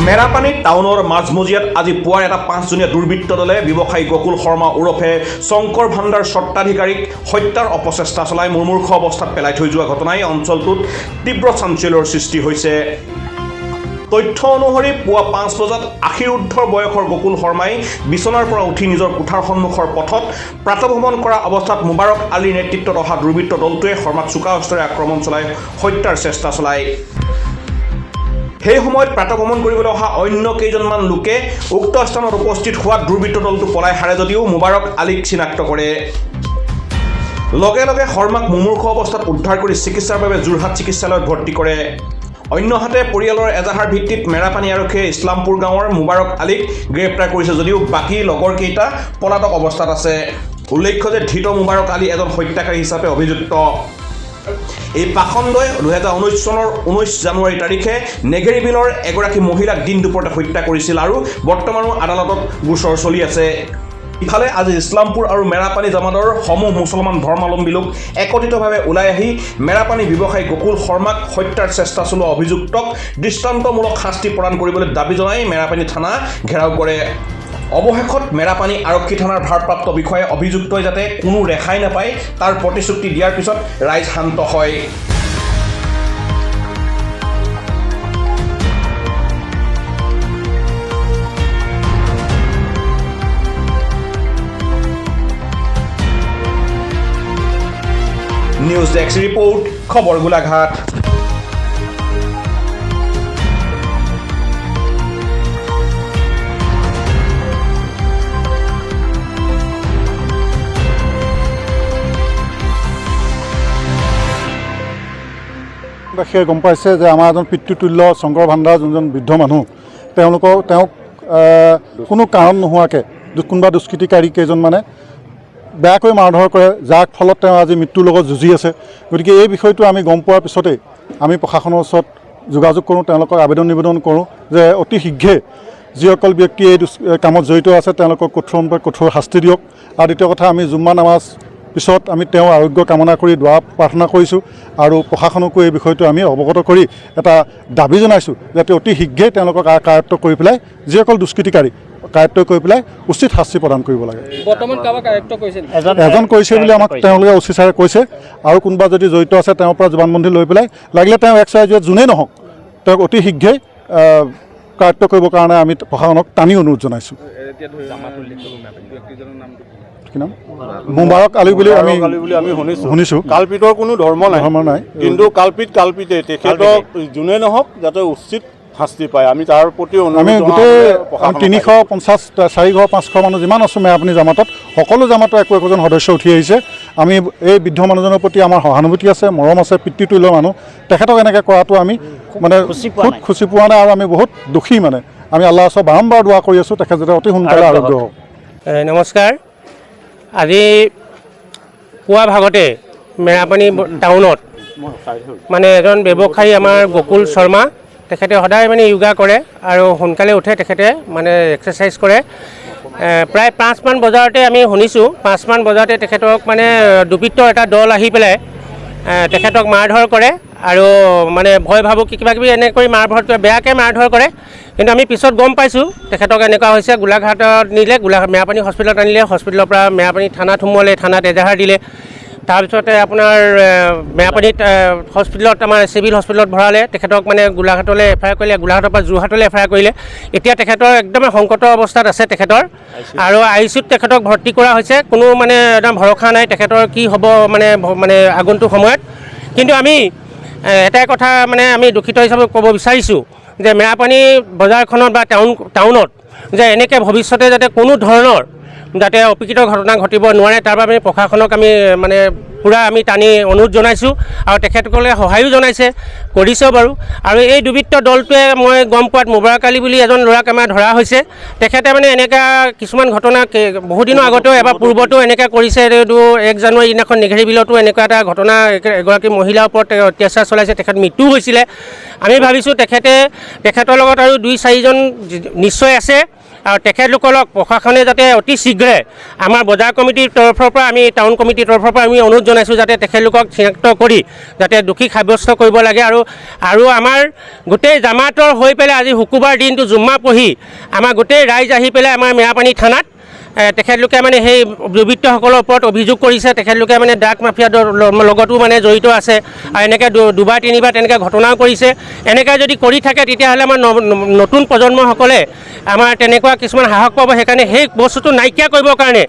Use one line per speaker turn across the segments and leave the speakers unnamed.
মেৰাপানী টাউনৰ মাজমজিয়াত আজি পুৱাৰ এটা পাঁচজনীয়া দুৰ্বৃত্ত দলে ব্যৱসায়ী গকুল শৰ্মা ওৰফে শংকৰ ভাণ্ডাৰ স্বত্বাধিকাৰীক হত্যাৰ অপচেষ্টা চলাই মুমূৰ্ষ অৱস্থাত পেলাই থৈ যোৱা ঘটনাই অঞ্চলটোত তীব্ৰ চাঞ্চল্যৰ সৃষ্টি হৈছে। তথ্য অনুসৰি পুৱা 5 বজাত 80 ঊৰ্ধৰ বয়সৰ গকুল শৰ্মাই বিচনাৰ পৰা উঠি নিজৰ কোঠাৰ সন্মুখৰ পথত প্ৰাতঃভ্ৰমণ কৰা অৱস্থাত মুবাৰক আলীৰ নেতৃত্বত অহা দুৰ্বৃত্ত দলটোৱে শৰ্মাক চোকা অস্ত্ৰেৰে আক্ৰমণ চলাই হত্যাৰ চেষ্টা চলায়। সেই সময়ত প্ৰাতঃভ্ৰমণ কৰিবলৈ অহা অন্য কেইজনমান লোকে উক্ত স্থানত উপস্থিত হোৱাত দুৰ্বৃত্ত দলটো পলাই সাৰে যদিও মুবাৰক আলীক চিনাক্ত কৰে। লগে লগে শৰ্মাক মুমূৰ্ষ অৱস্থাত উদ্ধাৰ কৰি চিকিৎসাৰ বাবে যোৰহাট চিকিৎসালয়ত ভৰ্তি কৰে। অন্যহাতে পৰিয়ালৰ এজাহাৰ ভিত্তিত মেৰাপানী আৰক্ষীয়ে ইছলামপুৰ গাঁৱৰ মুবাৰক আলীক গ্ৰেপ্তাৰ কৰিছে যদিও বাকী লগৰ কেইটা পলাতক অৱস্থাত আছে। উল্লেখ্য যে ধৃত মুবাৰক আলী এজন হত্যাকাৰী হিচাপে অভিযুক্ত। এই পাখণ্ডই 2019 চনৰ 19 জানুৱাৰী তাৰিখে নেঘেৰিবিলৰ এগৰাকী মহিলাক দিন দুপৰতে হত্যা কৰিছিল আৰু বৰ্তমানো আদালতত গোচৰ চলি আছে। ইফালে আজি ইছলামপুৰ আৰু মেৰাপানী জামাতৰ সমূহ মুছলমান ধৰ্মাৱলম্বী লোক একত্ৰিতভাৱে ওলাই আহি মেৰাপানী ব্যৱসায়ী গকুল শৰ্মাক হত্যাৰ চেষ্টা চলোৱা অভিযুক্তক দৃষ্টান্তমূলক শাস্তি প্ৰদান কৰিবলৈ দাবী জনাই মেৰাপানী থানা ঘেৰাও কৰে। অৱশেষত মেৰাপানী আৰক্ষী থানাৰ ভাৰপ্ৰাপ্ত বিষয়াই অভিযুক্তই যাতে কোনো ৰেহাই নাপায় তাৰ প্ৰতিশ্ৰুতি দিয়াৰ পিছত ৰাইজ শান্ত হয়। নিউজ ডেস্ক ৰিপৰ্ট, খবৰ গোলাঘাট।
বাসীয়ে গম পাইছে যে আমাৰ এজন পিতৃতুল্য শংকৰ ভাণ্ডাৰ যোনজন বৃদ্ধ মানুহ, তেওঁক কোনো কাৰণ নোহোৱাকৈ কোনোবা দুষ্কৃতিকাৰী কেইজনমানে বেয়াকৈ মাৰধৰ কৰে, যাৰ ফলত তেওঁ আজি মৃত্যুৰ লগত যুঁজি আছে। গতিকে এই বিষয়টো আমি গম পোৱাৰ পিছতেই আমি প্ৰশাসনৰ ওচৰত যোগাযোগ কৰোঁ, তেওঁলোকক আবেদন নিবেদন কৰোঁ যে অতি শীঘ্ৰে যিসকল ব্যক্তি এই কামত জড়িত আছে তেওঁলোকক কঠোৰ কঠোৰ শাস্তি দিয়ক। আৰু দ্বিতীয় কথা, আমি জুম্মা নামাজ পিছত আমি তেওঁৰ আৰোগ্য কামনা কৰি দোৱা প্ৰাৰ্থনা কৰিছোঁ আৰু প্ৰশাসনকো এই বিষয়টো আমি অৱগত কৰি এটা দাবী জনাইছোঁ যাতে অতি শীঘ্ৰেই তেওঁলোকক কাৰায়ত্ব কৰি পেলাই যিসকল দুষ্কৃতিকাৰী কাৰায়ত্ব কৰি পেলাই উচিত শাস্তি প্ৰদান কৰিব লাগে।
বৰ্তমান কাৰোবাক কাৰায়ত্ব কৰিছে নেকি?
এজন কৰিছে বুলি আমাক তেওঁলোকে অ' চি ছাৰে কৈছে। আৰু কোনোবা যদি জড়িত আছে তেওঁৰ পৰা জবানবন্দী লৈ পেলাই লাগিলে তেওঁ এক্স ৱাই জেড যোনেই নহওক তেওঁক অতি শীঘ্ৰেই কাৰায়ত্ব কৰিবৰ কাৰণে আমি প্ৰশাসনক টানি অনুৰোধ জনাইছোঁ। কি নাম? মুবাৰক আলী বুলি আমি
আমি
শুনিছোঁ।
কালপিতৰ কোনো ধৰ্ম নাই,
ধৰ্ম নাই,
কিন্তু কালপিত কালপিতে তেখেতক যোনে নহওক যাতে উচিত শাস্তি পায় আমি তাৰ প্ৰতি
আমি গোটেই 350 400 500 মানুহ যিমান আছোঁ মেৰাপানী জামাতত, সকলো জামাতৰ একো একোজন সদস্য উঠি আহিছে। আমি এই বৃদ্ধ মানুহজনৰ প্ৰতি আমাৰ সহানুভূতি আছে, মৰম আছে, পিতৃতুল্য মানুহ। তেখেতক এনেকৈ কৰাটো আমি মানে খুব খুচি পোৱা নাই আৰু আমি বহুত দুখী। মানে আমি আল্লাহ ওচৰত বাৰম্বাৰ দোৱা কৰি আছোঁ তেখেত যাতে অতি সোনকালে আৰোগ্য হওক।
নমস্কাৰ। আজি পুৱা ভাগতে মেৰাপানী টাউনত মানে এজন ব্যৱসায়ী আমাৰ গকুল শৰ্মা, তেখেতে সদায় মানে য়োগা কৰে আৰু সোনকালে উঠে, তেখেতে মানে এক্সাৰচাইজ কৰে। প্ৰায় 5মান বজাৰতে আমি শুনিছোঁ, 5মান বজাৰতে তেখেতক মানে দুৰ্বৃত্তৰ এটা দল আহি পেলাই তেখেতক মাৰধৰ কৰে আৰু মানে ভয় ভাবুকি কিবা কিবি এনে কৰি মাৰধৰ কৰে, বেয়াকৈ মাৰধৰ কৰে। কিন্তু আমি পিছত গম পাইছোঁ তেখেতক এনেকুৱা হৈছে, গোলাঘাটত নিলে, গোলাঘাট মেৰাপানী হস্পিটেলত আনিলে, হস্পিটেলৰ পৰা মেৰাপানী থানাত সোমোৱালে, থানাত এজাহাৰ দিলে। তাৰপিছতে আপোনাৰ মেৰাপানীত হস্পিটেলত আমাৰ চিভিল হস্পিটেলত ভৰালে তেখেতক, মানে গোলাঘাটলৈ এফ I R কৰিলে, গোলাঘাটৰ পৰা যোৰহাটলৈ এফ I R কৰিলে। এতিয়া তেখেতৰ একদম সংকটৰ অৱস্থাত আছে তেখেতৰ, আৰু I C ইউত তেখেতক ভৰ্তি কৰা হৈছে। কোনো মানে একদম ভৰসা নাই তেখেতৰ কি হ'ব মানে মানে আগন্তুক সময়ত। কিন্তু আমি এটাই কথা মানে আমি দুখিত হিচাপে ক'ব বিচাৰিছোঁ যে মেৰাপানী বজাৰখনত বা টাউনত যে এনেকৈ ভৱিষ্যতে যাতে কোনো ধৰণৰ যাতে অপ্ৰীতিকৰ ঘটনা ঘটিব নোৱাৰে তাৰ বাবে প্ৰশাসনক আমি মানে পূৰা আমি টানি অনুৰোধ জনাইছোঁ আৰু তেখেতসকলে সহায়ো জনাইছে, কৰিছেও বাৰু। আৰু এই দুৰ্বৃত্ত দলটোৱে মই গম পোৱাত মুবাৰক আলী বুলি এজন ল'ৰাক আমাৰ ধৰা হৈছে। তেখেতে মানে এনেকুৱা কিছুমান ঘটনা বহুদিনৰ আগতেও এবাৰ পূৰ্বতেও এনেকুৱা কৰিছে। এইটো 1 জানুৱাৰী দিনাখন নেঘেৰি বিলতো এনেকুৱা এটা ঘটনা এগৰাকী মহিলাৰ ওপৰত অত্যাচাৰ চলাইছে, তেখেত মৃত্যু হৈছিলে। আমি ভাবিছোঁ তেখেতৰ লগত আৰু 2-4জন নিশ্চয় আছে। আৰু তেখেতলোকক প্ৰশাসনে যাতে অতি শীঘ্ৰে আমাৰ বজাৰ কমিটিৰ তৰফৰ পৰা, আমি টাউন কমিটিৰ তৰফৰ পৰা আমি অনুৰোধ জনাইছোঁ যাতে তেখেতলোকক চিনাক্ত কৰি যাতে দোষী সাব্যস্ত কৰিব লাগে। আৰু আৰু আমাৰ গোটেই জামাতৰ হৈ পেলাই আজি শুকুৰবাৰ দিনটো জুম্মা পঢ়ি আমাৰ গোটেই ৰাইজ আহি পেলাই আমাৰ মেৰাপানী থানাত তেখেতলোকে মানে সেই দুৰ্বৃত্তসকলৰ ওপৰত অভিযোগ কৰিছে। তেখেতলোকে মানে ড্ৰাগ মাফিয়াৰ লগতো মানে জড়িত আছে আৰু এনেকৈ দুবাৰ তিনিবাৰ তেনেকৈ ঘটনাও কৰিছে। এনেকৈ যদি কৰি থাকে তেতিয়াহ'লে আমাৰ নতুন প্ৰজন্মসকলে আমাৰ তেনেকুৱা কিছুমান সাহস পাব। সেইকাৰণে সেই বস্তুটো নাইকিয়া কৰিবৰ কাৰণে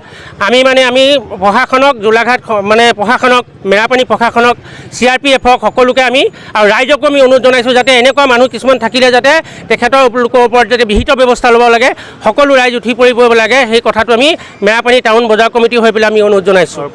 আমি মানে আমি প্ৰশাসনক, গোলাঘাট মানে প্ৰশাসনক, মেৰাপানী প্ৰশাসনক, CRPFক সকলোকে আমি আৰু ৰাইজকো আমি অনুৰোধ জনাইছোঁ যাতে এনেকুৱা মানুহ কিছুমান থাকিলে যাতে তেখেতৰ লোকৰ ওপৰত যাতে বিহিত ব্যৱস্থা ল'ব লাগে, সকলো ৰাইজ উঠি পৰিব লাগে। সেই কথাটো আমি মেৰাপানী টাউন বজাৰ কমিটি হৈ পেলাই আমি অনুৰোধ জনাইছোঁ।